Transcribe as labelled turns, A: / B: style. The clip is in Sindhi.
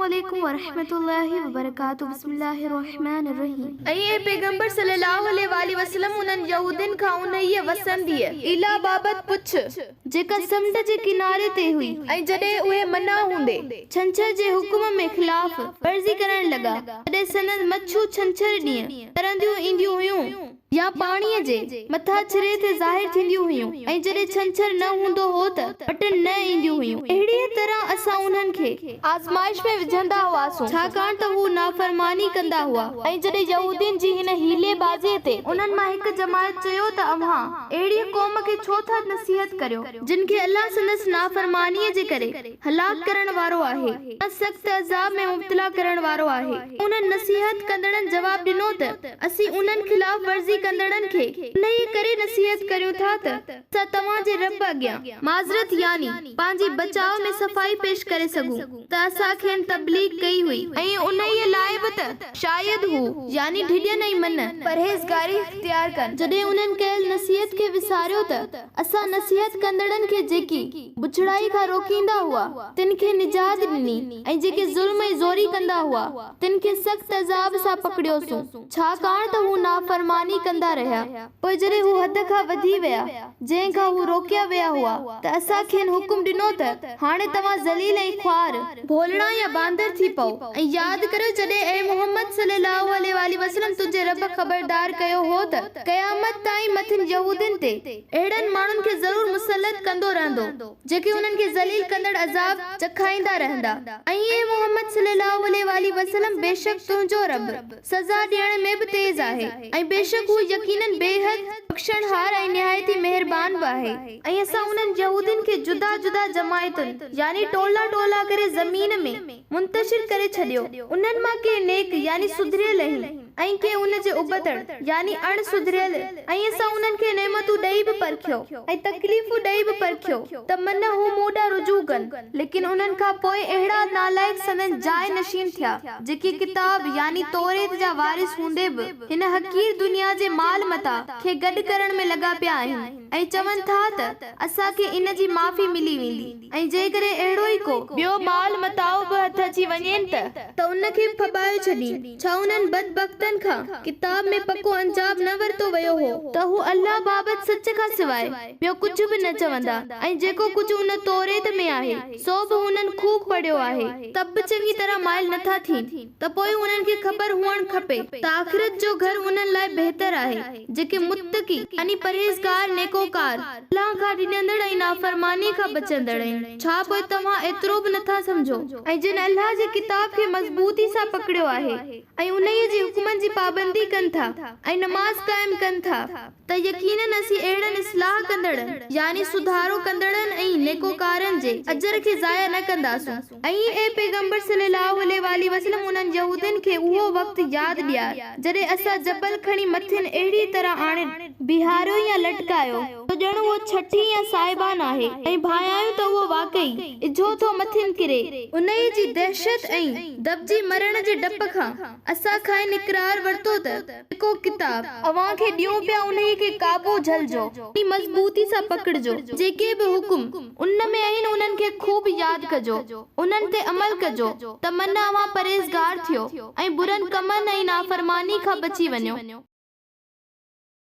A: عليڪم ورحمة الله وبرڪاته بسم الله الرحمٰن الرحيم.
B: ۽ اي پيغمبر صلّي اللّٰه عليه واٰله وسلّم انهن يهودين کان انهيء وسنديء، ايلا، بابت پڇ.
A: جيڪا سمنڊ جي ڪناري تي هئي.
B: ۽ جڏهن اهي منع هوندي.
A: ڇنڇر جي حڪم ۾ خلاف ورزي ڪرڻ لڳا، تڏهن سندن مڇون ڇنڇر ڏينهن ترنديون اينديون هيون. يا پاڻيء جي مٿاڇري تي ظاهر ٿينديون هيون ۽ جڏهن ڇنڇر نه هوندو هو ته وٽن نه اينديون هيون. اهڙيء طرح اسان انهن کي.
B: آزمائش ۾ وجهندا هئاسون.
A: ڇاڪاڻ ته هو نافرماني ڪندا هئا.
B: ۽ جڏهن يهودين جي هن حيلي بازيء تي.
A: انهن مان هڪ جماعت چيو ته اوهان اهڙيء قوم کي ڇو ٿا نصيحت ڪريو، جن کي الله سندس نافرمانيء جي ڪري هلاڪ ڪرڻ وارو آهي يا سخت عذاب ۾ مبتلا ڪرڻ وارو آهي. انهن نصيحت ڪندڙن جواب ڏنو ته اسين انهن خلاف ورزي ڪندڙن کي انهيء ڪري نصيحت ڪريون ٿا ته اسان توهان جي رب اڳيان معذرت يعني پنهنجي بچاء ۾ صفائي پيش ڪري سگهون ته اسان کين تبليغ ڪئي هئي.
B: ۽ انهيء لاء به ته شايد هو، يعني ڊڄن ۽ من، پرهيزگاري اختيار ڪن.
A: جڏهن انهن ڪيل نصيحت کي وساريو ته اسان نصيحت ڪندڙن کي جيڪي، بڇڙائي کان روڪيندا هئا، تن کي نجات ڏني ۽ جيڪي ظلم ۽ زوري ڪندا هئا، تن کي سخت عذاب سان پڪڙيوسون، ڇاڪاڻ ته هو نافرماني ڪندا رهيا. پوء جڏهن هو حد کان وڌي ويا، جنهن کان هو روڪيا ويا هئا، ته اسان کين حڪم ڏنو ته، هاڻي توهان ذليل ۽ خوار، ڀولڙا يا باندر ٿي پئو ۽ ياد ڪريو جڏهن اي محمد صلّي اللّٰه عليه واٰله وسلّم تنهنجي رب خبردار ڪيو هو ته قيامت تائين مٿن يهودين تي اهڙن ماڻهن کي ضرور مسلط ڪندو رهندو جيڪي انهن کي ذليل ڪندڙ عذاب چکائيندا رهندا ۽ اي محمد صلّي اللّٰه عليه واٰله وسلّم بيشڪ تنهنجو رب سزا ڏيڻ ۾ به تيز آهي ۽ بيشڪ هو يقيناً بيحد بخشڻهار ۽ نهايت ئي مهربان به آهي. ۽ اسان انهن يهودين کي جدا جدا جماعتن، يعني ٽولا ٽولا ڪري زمين ۾، منتشر ڪري ڇڏيو، انهن مان ڪي نيڪ، يعني سڌريل، آهن ۽ ڪي ان جي ابتڙ، يعني اڻ سڌريل، ۽ اسان انهن کي نعمتون ڏئي به پرکيو ۽ تڪليفون ڏئي به پرکيو ته من هو مون ڏانهن رجوع ڪن. ليڪن انهن کان پوء اهڙا نالائق سندن جاء نشين ٿيا، جيڪي ڪتاب، يعني توريت، جا وارث هوندي به هن حقير دنيا جي مال متاع کي گڏ ڪرڻ ۾ لڳا پيا آهن ۽ چون ٿا ته اسان کي ان جي معافي ملي ويندي. ۽ جيڪڏهن اهڙو ئي ڪو.
B: ٻيو مال متاع به هٿ اچي وڃين ته.
A: ته ان کي به ڦٻايو ڇڏين. ڇا انهن بدبختن کان، ڪتاب ۾ پڪو انجام نه ورتو ويو هو؟ ته هو الله بابت سچ کان سواء ٻيو ڪجهه به نه چوندا ۽ جيڪو ڪجهه ان توريت ۾ آهي، سو به هنن خوب پڙهيو آهي، ته به چڱي طرح مائل نٿا ٿين، ته پوء انهن کي خبر هئڻ کپي ته آخرت جو گهر انهن لاء بهتر آهي، جيڪي متقي، يعني پرهيزگار، نيڪوڪار، الله کان ڊڄندڙ ۽ نافرمانيء کان بچندڙ آهن. ڇا پوء توهان ايترو به نٿا سمجهو؟ ۽ جن الله جي ڪتاب کي مضبوطي سان پڪڙيو آهي ۽ انهيء جي حڪمن جي پابندي ڪن ٿا ۽ نماز قائم ڪن ٿا ته يقيناً اسين اهڙن اصلاح ڪندڙن، يعني سڌارو ڪندڙن ۽ نيڪوڪارن، جي اجر کي ضايع نه ڪنداسون. ۽ اي پيغمبر صلّي اللّٰه عليه واٰله وسلّم انهن يهودين کي اهو وقت ياد ڏيار جڏهن اسان جبل کڻي مٿن اهڙيء طرح آڻي بيهاريو يا لٽڪايو ته ڄڻ اهو ڇٺي يا سائبان آهي ۽ ڀانيائون ته اهو واقعي اجهو ٿو مٿن ڪري. انهيء جي دهشت ۽ دٻجي مرڻ جي ڊپ کان اسان کانئن اقرار ورتو ته جيڪو ڪتاب. اوهان کي ڏيون پيا انهيء کي قابو جهلجو ۽ مضبوطي سان پڪڙجو، جيڪي به حڪم ان ۾ آهن انهن کي خوب ياد ڪجو، انهن تي عمل ڪجو ته من اوهان پرهيزگار ٿيو ۽ برن ڪمن ۽ نافرماني کان بچي وڃو.